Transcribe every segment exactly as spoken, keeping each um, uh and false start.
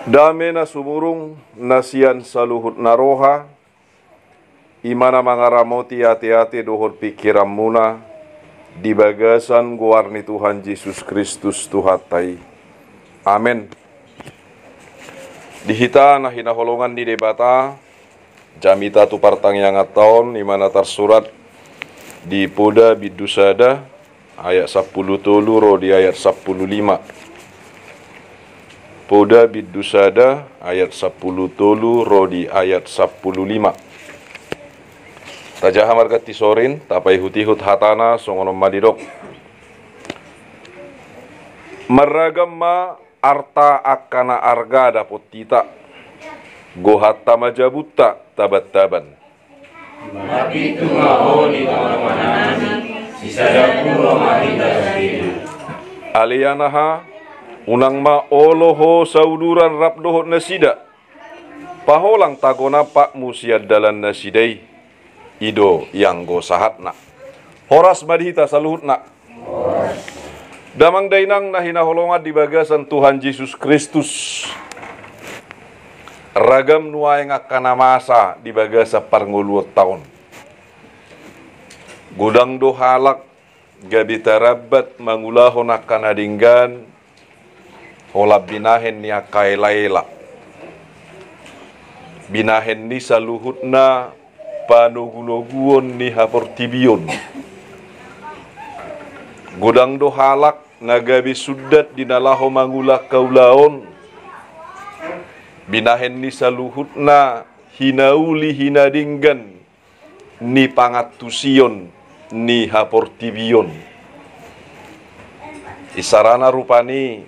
Dame na sumurung na sian saluhut na roha, i ma na mangaramoti ateate dohot pingkiranmuna di bagasan goar ni Tuhan Jesus Kristus Tuhanta i. Amen. Di hita na hinaholongan ni Debata, jamita tu partangianganta on, i ma na tarsurat di Poda bindu sada ayat sampulu tolu ro di ayat sampulu lima. Poda bindu sada ayat sampulu tolu ro di ayat sampulu lima. Tajaha marganti sorin, tapaihut-ihut hatana songon on ma didok. Marragam ma arta angka na arga dapot hita, gohanta ma jabunta taban-taban. Marpintu ma ho di tongatonganami, sisada pulo ma hita sandiri. Ale anaha, unang ma olo ho sauduran rap dohot nasida. Paholang tagonan patmu sian dalannasida i, i do i anggo sahatna. Horas ma di hita saluhutna. Damang dainang na hinaholongan di bagasan Tuhan Jesus Kristus. Ragam nuaeng angka na masa di bagasan parngoluonta on. Godang do halak gabe tarambat mangulahon angka na denggan, holan binahen ni angka elaela. Binahen ni saluhutna panogunoguon ni haportibion. Godang do halak na gabe sundat di na laho mangula angka ulaon. Binahen ni saluhutna hinauli hinadenggan ni pangantusion ni haportibion. Isarana rupani,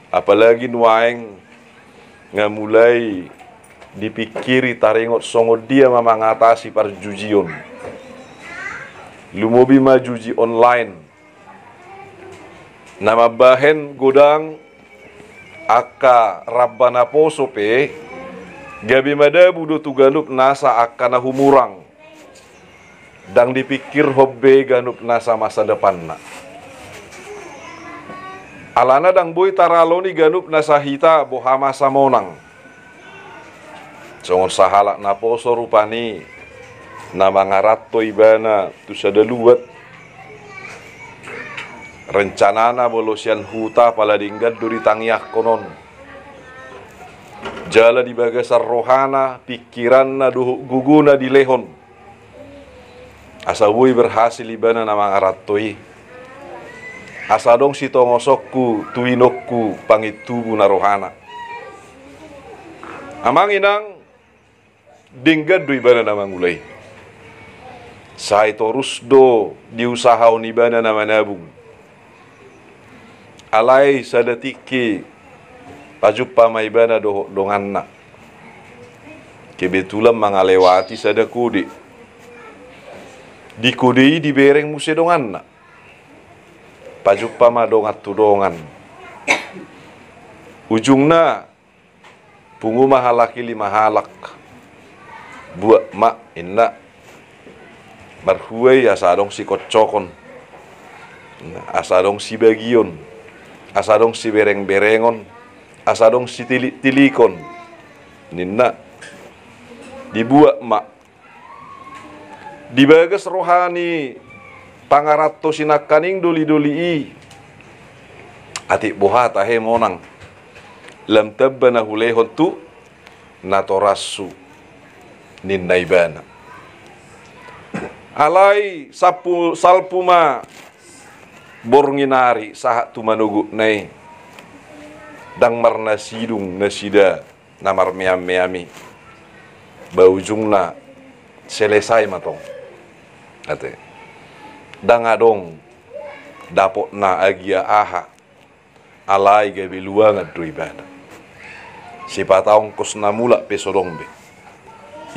apalagi nuaeng nga mulai dipingkiri taringot songon dia ma mangatasi parjujion. Lumobi ma juji online. Na mambahen godang angka ramba na poso pe, gabe madabu do tu ganup nasa angka na humurang. Ndang dipingkirhon be ganup nasa masa depanna. Alana ndang boi taraloni ganup nasa hita boha masa monang. Songon sahalak na poso rupani, na mangaranto ibana tu sada luat. Rencanana molo sian huta pala denggan do ditangiangkon on. Jala di bagasan rohana, pingkiranna dohot gogona dilehon. Asa boi berhasil ibana na mangaranto i. Asa adong sitongosonku tu inongku pangintubu na rohana. Amang inang, denggan do ibana na mangula i. Sai torus do diusahahon ibana na manabung. Alai sada tingki pajumpa ma ibana dohot donganna. Kebetulan mangalewati sada kode. Di kode i dibereng muse donganna. Pajumpa ma dongan tu dongan. Ujungna, pungu ma halak i lima halak. Buat ma, inna. Marhua i asa adong sikoncokon, asa adong sibagion, asa adong siberengberengon, asa adong sitiliktilikon, ninna. Dibuat ma. Di bagas roha ni pangaranto sinangkaning dolidoli i, atik boha tahe monang, lam tamba na hulehon tu natorashu, ninna ibana. Alai salpu, salpu ma borngin ari sahat tu manogotna i, ndang marnasidung nasida na marmeammeam i. Ba ujungna selesai ma tong. Ate. Ndang adong dapotna agia aha. Alai gabe luangan do ibana. Sipata ongkos na mulak pe so adong be.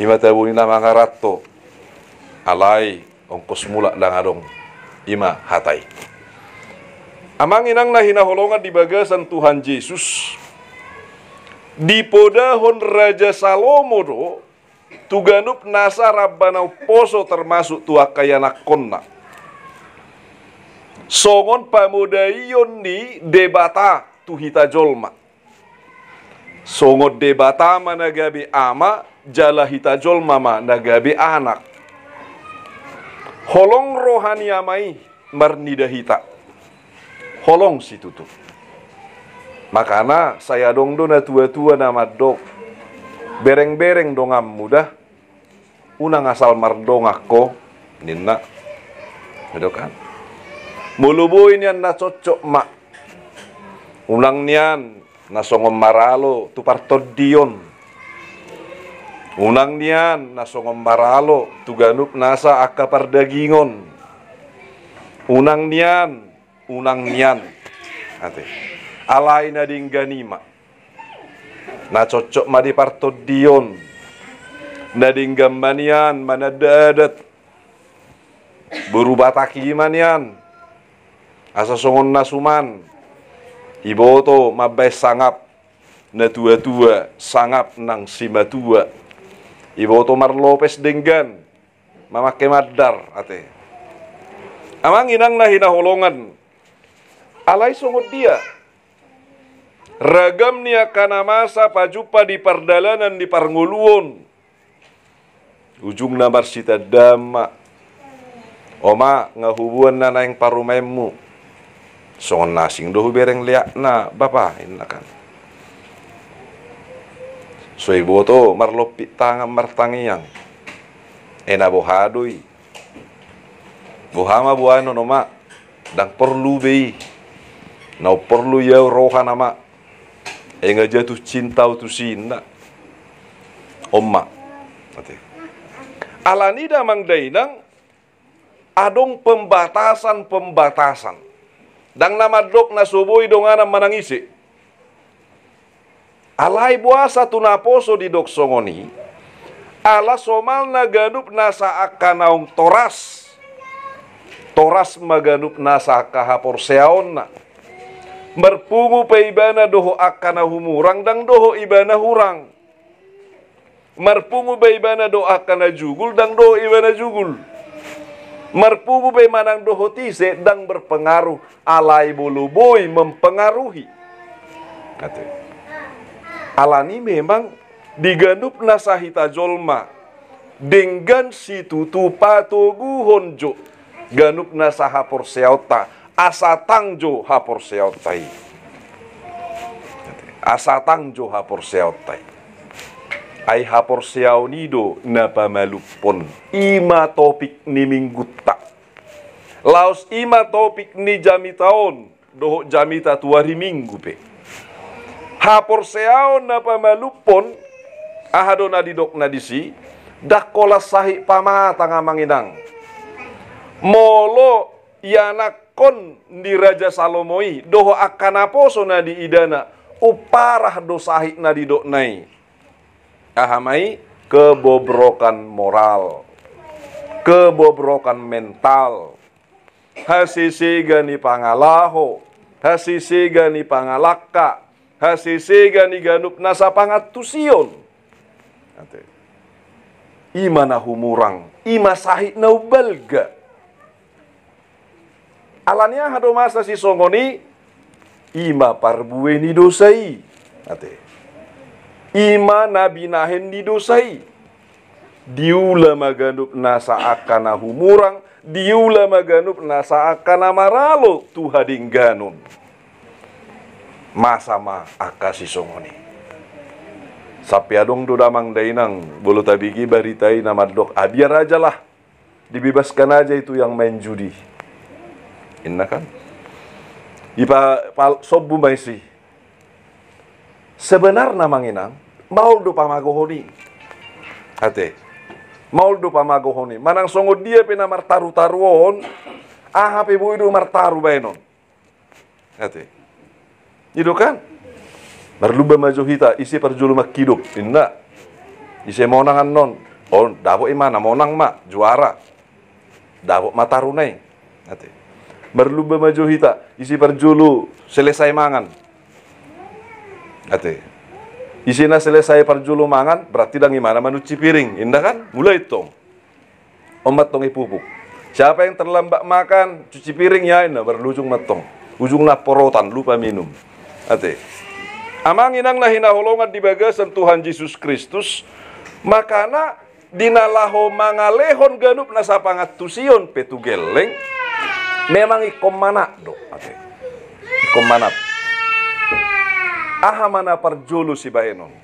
I ma tabo ni na mangaranto. Alai ongkos mulak ndang adong. I ma hata i. Amang inang na hinaholongan di bagasan Tuhan Jesus. Dipodahon Raja Salomo do tu ganup nasa ramba na umposo, termasuk tu angka ianakhonna, songon pamodaion ni Debata tu hita jolma. Songon Debata ma na gabe ama, jala hita jolma ma na gabe anak. Holong roha ni ama i marnida hita. Holong situtu. Makana sai adong do na tua-tua na mandok, bereng-bereng donganmu da, unang asal mardongan ho, ninna. Ido kan? Molo boi nian na cocok ma. Unang nian na songon maralo tu partondion. Unang nian na songon maralo tu ganup nasa angka pardagingon. Unang nian, unang nian. Ate. Alai na denggan i ma. Na cocok ma di partondion. Na denggan ma nian mananda adat. Boru Batak i ma nian. Asa songon na suman. Iboto mambaen sangap na tua-tua, sangap nang simatua. Iboto marlopes denggan, mamangke mandar, ate. Amang inang na hinaholongan. Alai songon dia? Ragam ni angka na masa pajumpa di pardalanan di parngoluon. Ujungna marsitandaan ma. Oma, nga huboan na naeng parumaenmu. Songon na asing do hubereng leakna, bapa, inna kan. So iboto marlompit tangan martangiang. E na boha do i. Boha ma boanon, Oma? Ndang porlu be i. Na umporlu i au roha nama. E nga jatuh cinta au tusi, inna. On ma. Alani damang dainang, adong pembatasan-pembatasan. Ndang na mandok na so boi donganan manang ise. Alai boasa tu naposo didok songon i? Ala somalna ganup nasa angka naung toras. Toras ma ganup nasa angka haporseaonna. Marpungu pe ibana dohot angka na humurang, ndang dohot ibana hurang. Marpungu pe ibana dohot angka na jugul, ndang dohot ibana jugul. Marpungu pe manang dohot ise, ndang berpengaruh, alai molo boi mempengaruhi. Ate. Alani memang di ganup nasa hita jolma, denggan situtu patoguhon jo ganup nasa haporseaonta, asa tang jo haporseaonta i. Asa tang jo haporseaonta i. Ai haporseaon i do na pamalumhon, i ma topik ni minggunta. Laos i ma topik ni jamita on, dohot jamita tu ari Minggu pe. Haporseaon na pamalumhon, aha do na didokna disi, ndang holan sahit pamatang amang inang. Molo ianakhon ni Raja Salomo i, dohot angka naposo na diidana, umparah do sahit na didokna i. Aha ma i? Kebobrokan moral. Kebobrokan mental. Hasesega ni pangalaho, hasesega ni pangalangka, hasesega ni ganup nasa pangantusion. Ate. I ma na humurang, i ma sahit na umbalga. Alani aha do masa sisongon i? I ma parbue ni dosa i. Ate. I ma na binahen ni dosa i. Diula ma ganup nasa angka na humurang, diula ma ganup nasa angka na maralo tu hadengganon. Masa ma angka sisongon i. Sampe adong do damang dainang, molo tabege barita i na mandok, ah, biar aja lah, dibebaskan aja itu yang main judi. Inna kan? Ipa, pal, sombu ma isi. Sebenarna amang inang, maol do pamagohon i. Ate. Maol do pamagohon i. Manang songon dia pe na martaru-taru on, aha pe boi do martaru baenon. Ate. I do kan? Marlumba ma jo hita, ise parjolo mangkidop, inna. Ise monang annon. On, dapot i ma, na monang ma, juara. Dapot ma taruna i. Ate. Marlumba ma jo hita, ise parjolo selesai mangan. Ate. Ise na selesai parjolo mangan, berarti ndang imana manunci piring, inna kan? Mulai tong. On ma tong ipupuk. Siapa yang terlambat makan, cuci piring ya, inna, marlujung ma tong. Ujungna porotan, lupa minum. Ate. Amang inang na hinaholongan di bagasan Tuhan Jesus Kristus, makana di na laho mangalehon ganup nasa pangantusion pe tu gelleng, memang ingkon manat do. Ate. Ingkon manat. Aha ma na parjolo sibahenon?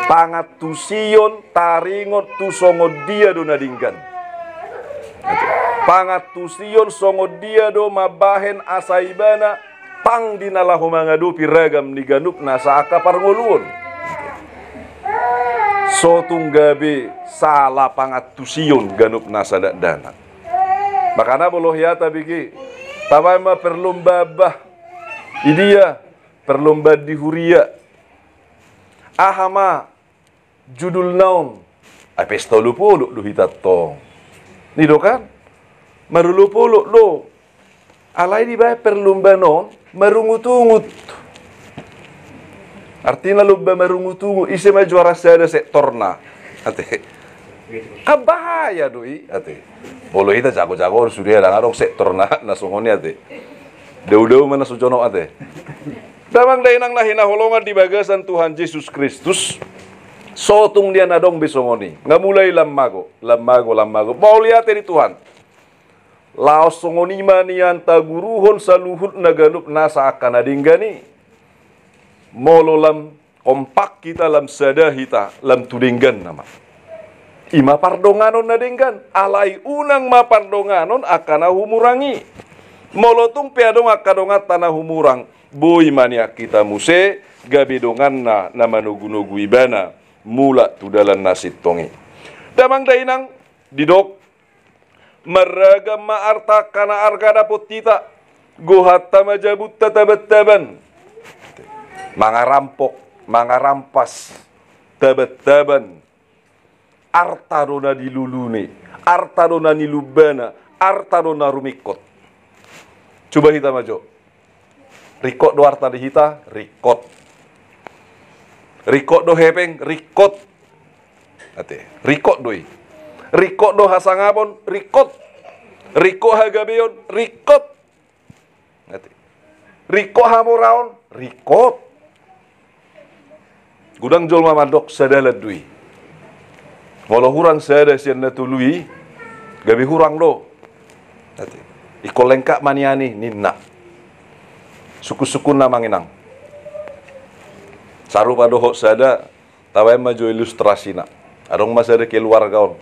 Pangantusion taringot tu songon dia do na denggan. Pangantusion songon dia do mambahen asa ibana pang di na laho mangadopi ragam ni ganup nasa angka parngoluon. Sotung gabe sala pangantusion ganup nasa dakdanak. Makana molo hea tabege, tabaen ma perlombaan bah. Idia, perlombaan di huria. Aha ma judulna on? Ai pesta olopolop do hita tong. I do kan? Marolopolop do. Alai dibaen perlombaan on marungutungut. Artina lomba marungutungut, ise ma juara sada sektorna. Ate. Kan bahaya do i, ate. Molo hita jago-jago on sude, ndang adong sektorna na songon i, ate. Dao-dao ma na so jonok, ate. Damang dainang na hinaholongan di bagasan Tuhan Jesus Kristus, sotung dia na adong be songon i. Nga mulai lam mago, lam mago, lam mago. Mauliate di Tuhan. Laos songon i ma nian taguruhon saluhut na ganup nasa angka na denggan i. Molo lam kompak hita, lam sada hita, lam tu denggan nama. I ma pardonganon na denggan, alai unang ma pardonganon angka na humurang i. Molo tung pe adong angka donganta na humurang, boi ma nian hita muse gabe donganna na manogu-nogu ibana mulak tu dalan na sintong i. Damang dainang, didok, marragam ma arta angka na arga dapot hita, gohanta ma jabunta taban-taban. Mangarampok, mangarampas, taban-taban. Arta do na niluluna i, arta do na nilumbana, arta do na rumingkot. Coba hita ma jo. Ringkot do arta di hita, ringkot. Ringkot do hepeng, ringkot. Ate, ringkot do i. Ringkot do hasangapon, ringkot. Ringkot hagabeon, ringkot. Ate. Ringkot hamoraon, ringkot. Godang jolma mandok sada do i. Molo hurang sada sian na tolu i, gabe hurang do. Ate. Ingkon lengkap ma nian i, ninna. Sungkun-sungkunna amang inang. Sarupa dohot sada, tabaen ma jo ilustrasina. Adong ma sada keluarga on.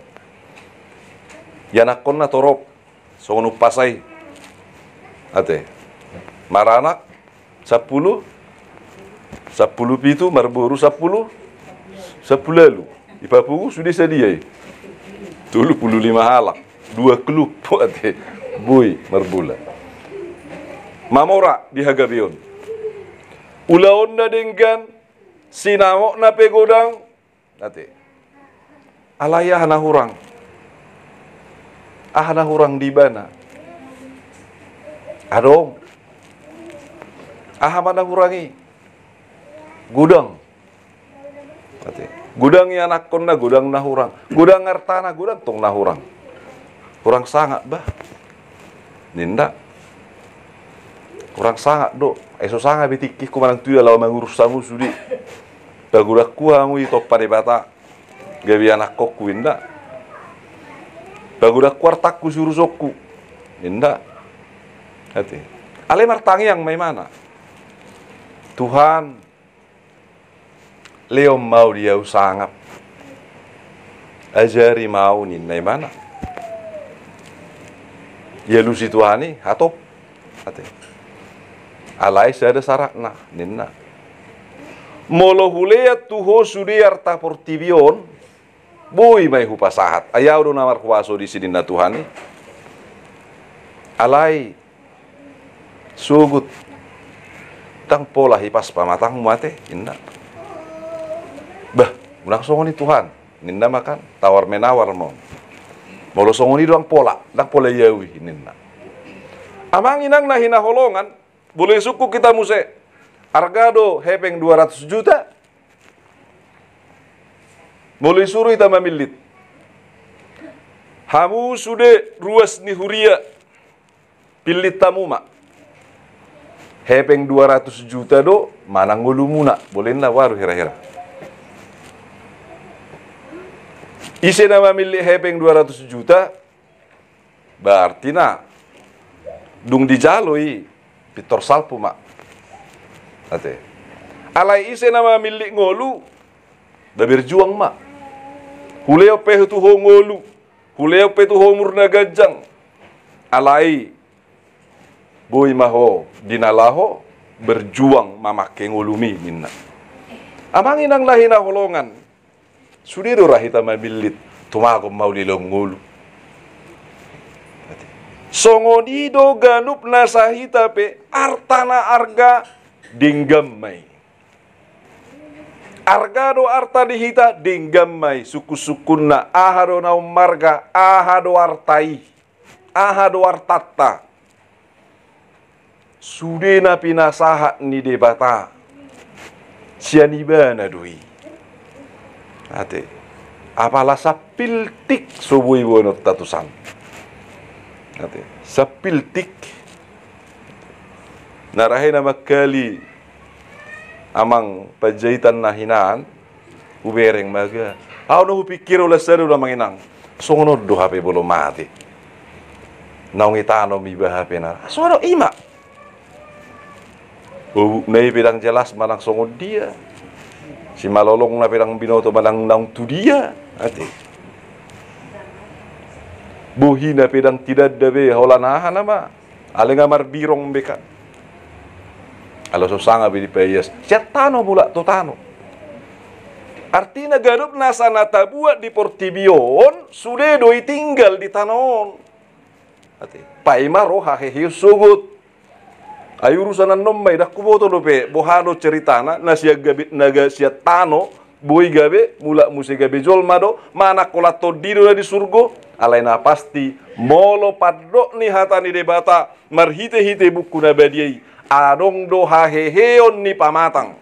Ianakkonna torop, songon umpasa i. Ate. Maranak, sampulu, sampulu pitu, marboru sampulu, sampulu ualu. Dipapungu sude sadia i. Tolu pulu lima halak. Dua klub, ate. Boi, marbola. Mamora di hagabeon. Ulaonna denggan, sinamotna pe godang, ate. Alai aha na hurang? Aha na hurang di ibana? Adong. Aha ma na hurang i? Godang. Ate. Godang ianakkonna, godang na hurang. Godang artana, godang tong na hurang. Hurang sangap bah. Ninna. Hurang sangap do. Ai so sanga be tingkingku manang tu dia laho mangurus hamu sude. Pagodangku hamu ditompa Debata. Gabe ianakkonku, ninna. Pagodangku artangku siurusonku, ninna. Ate. Alai martangiang ma imana. Tuhan, lehon ma ahu di ahu sangap. Ajari ma ahu, ninna imana. Dialusi Tuhan i, hatop. Ate. Alai sada saratna, ninna. Molo hulean tu ho sude arta portibi on, boi ma i hupasahat. Ai ahu do na marhuaso disi, ninna Tuhan i. Alai sogot, ndang pola hipas pamatangmu ate, ninna. Bah, unang songon i Tuhan, ninna ma kan, tawar menawar ma on. Molo songon i do ndang pola, ndang pola i ahu i, ninna. Amang inang na hinaholongan, molo isungkun hita muse, arga do hepeng dua ratus juta. Molo isuru hita mamillit, hamu sude ruas ni huria, pillit hamu ma. hepeng dua ratus juta do manang ngolumuna, bolenna waru hira-hira. Ise na mamillit hepeng dua ratus juta, berarti na dung dijalo i pintor salpu ma. Ate. Alai ise na mamillit ngolu, da berjuang ma. Hulehon pe tu ho ngolu, hulehon pe tu ho umur na ganjang. Alai boi ma ho di na laho berjuang mamangke ngolumi ninna. Amang inang na hinaholongan, sude do ra hita mamillit, tumagon ma ulilon ngolu. Songon i do ganup nasa hita pe, arta na arga denggan ma i. Arga do arta di hita denggan ma i, sungkun-sungkunna, aha do na ummarga, aha do arta i, aha do artanta. Sude na pinasahat ni Debata sian ibana do i. Ate. Apala sampiltik so boi boanonta tusan. Ate. Sampiltik. Na rahe na mangkali amang Panjaitan na hinan, hubereng ma ga. Ahu na hupingkir olas sada do amang inang. Songon on do hape molo mate. Naung i tanom iba hape na. Songon on i ma. Bobukna i pe ndang jelas manang songon dia. Simalolongna pe ndang binoto manang naung tu dia. Ate. Bohina pe ndang tinanda be, holan aha nama. Alai nga marbirong be kan. Ala so sanga be dipaias. Sian tano mulak tu tano. Artina ganup nasa na tabuat di portibi on, sude do i tinggal di tano on. Ate. Paima ro haheheon sogot. Ai urusan annon ma i, ndang huboto dope boha do ceritana, na sian gabe, na ga sian tano, boi gabe, mulak muse gabe jolma do, manang holan tondi do na di surgo, alai na pasti, molo pandok ni hata ni Debata, marhite-hite buku na badia i, adong do haheheon ni pamatang.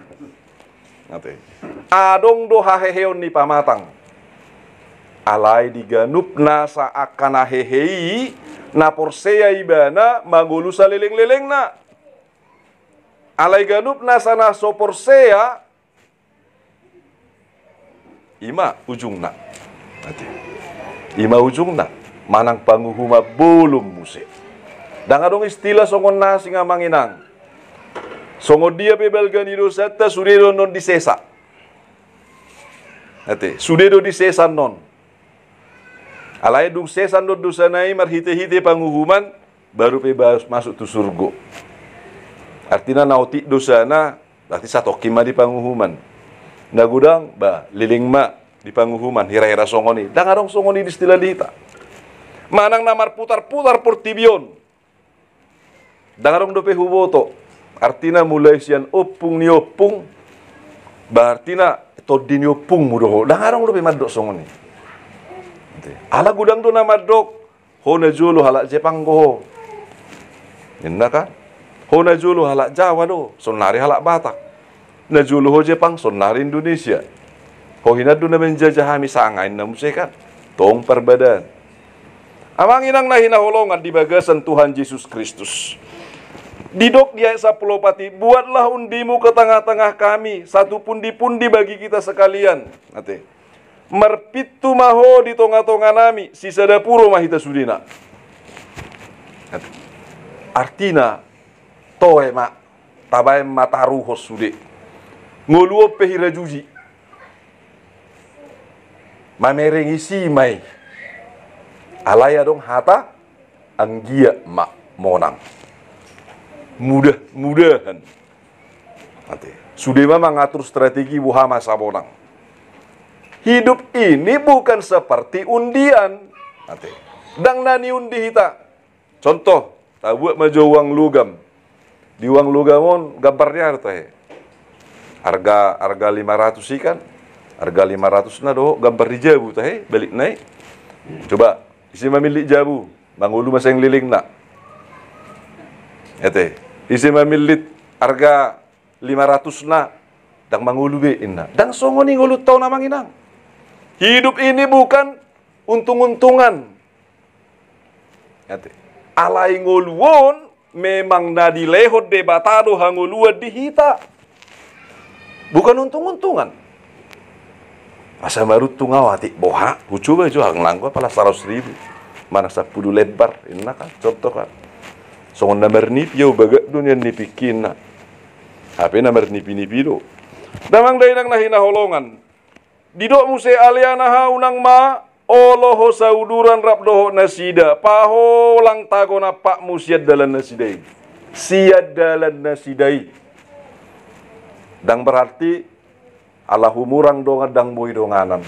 Ate. Adong do haheheon ni pamatang. Alai di ganup nasa angka na hehe i, na porsea ibana mangolu saleleng-lelengna. Alai ganup nasa na so porsea, i ma ujungna. Ate. I ma ujungna. Manang panguhuman bolon muse. Ndang adong istilah songon na asing amang inang. Songon dia pe balga ni dosanta sude do annon disesa. Ate, sude do disesa annon. Alai dung sesa annon dosana i marhite-hite panguhuman, baru pe ba-, masuk tu surgo. Artina na otik dosana, berarti satongkin ma di panguhuman. Na godang, ba, leleng ma di panguhuman, hira-hira songon i. Ndang adong songon i di istilah di hita. Manang na marputar-putar portibi on. Ndang adong dope huboto. Artina mulai sian ompung ni ompung, ba artina tondi ni ompungmu do ho. Ndang adong dope mandok songon i. Ala godang do na mandok, ho na jolo halak Jepang do ho. Ninna kan? Ho na jolo halak Jawa do, saonari halak Batak. Na jolo ho Jepang, saonari Indonesia. Ho hinan do na manjajah hami, sanga ninna muse kan. Tong parbadaan. Amang inang na hinaholongan di bagasan Tuhan Jesus Kristus. Didok di ayat sampulu opat i, "Buatlah undimu ke tengah-tengah kami, satu pundi-pundi bagi kita sekalian." Ate. Marpintu ma ho di tonga-tonga nami, sisada puro ma hita sudena. Ate. Artina, toe ma, tabaen ma taruhon sude. Ngolu on pe hirajuji. Mamereng isi ma i. Alai adong hata, anggiat ma monang. Mudah-mudahan. Ate. Sude ma mangatur strategi boha masa monang. Hidup ini bukan seperti undian. Ate. Ndang na niundi hita. Contoh, tabuat ma jo uang logam. Di uang logam on gambar ni aha do tahe? Arga, arga lima ratus i kan? Arga lima ratus na dohot gambar ni jabu tahe, balikna i. Coba, ise mamillit jabu, mangolu ma sian lelengna. Ate, ise mamillit arga lima ratus na, ndang mangolu be inna. Ndang songon i ngolunta on amang inang. Hidup ini bukan untung-untungan. Ate. Alai ngolu on, Memang na dilehon Debata do hangoluan di hita. Bukan untung-untungan. Asa maruntung au atik boha, hucoba jo, anggo nanggo apala saratus ribu. Manang sampulu lembar, inna kan, contoh kan. Songon na marnipi au, bagak do nian nipingki inna. Hape na marnipi-nipi do. Damang dainang na hinaholongan. Didok muse ale anakku, unang ma olo ho sauduran rap dohot nasida, paholang tagon ampakmu sian dalan nasida i. Sian dalan nasida i. Ndang berarti ala humurang dongan ndang boi donganan.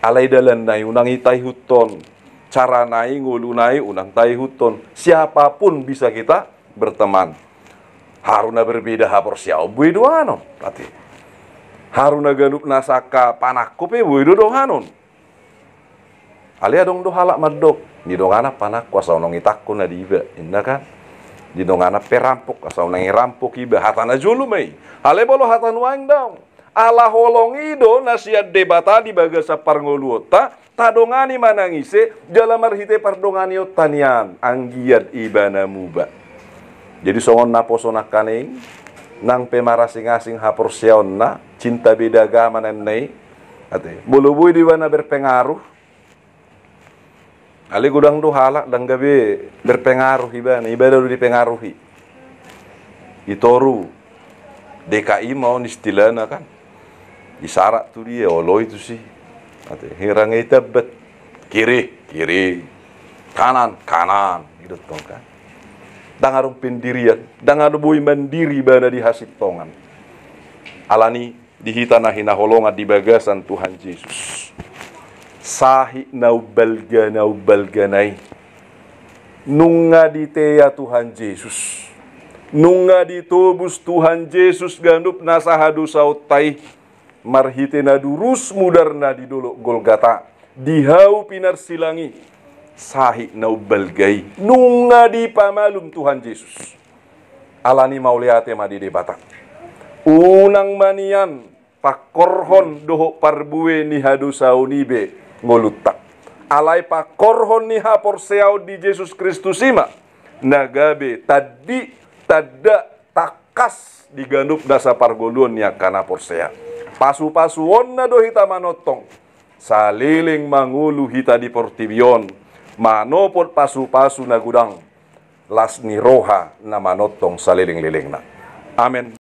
Alai dalanna i unang i taihuthon. Carana i, ngoluna i unang taihuthon. Siapapun bisa kita berteman. Haruna berbeda haporseaon boi donganon. Berarti haruna ganup na sangka panangko pe boi do donganon. Alai adong do halak mandok, ni donganan panangko asa unang itangko na di iba, inna kan. Ni donganan pe rampok asa unang irampok iba, hata na jolo ma i. Alai molo hata nuaeng daong. Ala holong i do na sian Debata di bagasan parngoluonta, tadongani manang ise, jala marhite pardonganionta nian, anggiat ibana muba. Jadi songon naposo nangkaning, nang pe marasing-asing haporseaonna, cinta beda agama na inna i, ate, molo boi do ibana berpengaruh, alai godang do halak ndang gabe berpengaruh ibana, ibana do dipengaruhi. Di toru D K I ma on istilahna kan. Isarat tu dia, oloi tusi. Ate, hira nga itambat. Kiri, kiri. Kanan, kanan. Gitu tong kan. Ndang adong pendirian, ndang adong boi mandiri ibana di hasintongan. Alani di hita na hinaholongan di bagasan Tuhan Jesus. Sahit na umbalga, na umbalgana i. Nunga ditea Tuhan Jesus. Nunga ditobus Tuhan Jesus ganup nasa hadosaonta i. Marhite na durus mudarna di dolok Golgata. Di hau pinarsilang i. Sahit na umbalga i. Nunga dipamalum Tuhan Jesus. Alani mauliate ma di Debata. Unang ma nian pangkorhon dohot parbue ni hadosaon i be ngolunta. Alai pangkorhon ni haporseaon di Jesus Kristus i ma na gabe tandi, tanda, tangkas di ganup nasa parngoluon ni angka na porsea. Pasu-pasuonna do hita manongtong. Saleleng mangolu hita di portibi on, manopot pasu-pasu na godang. Las ni roha na manongtong saleleng-lelengna. Amen.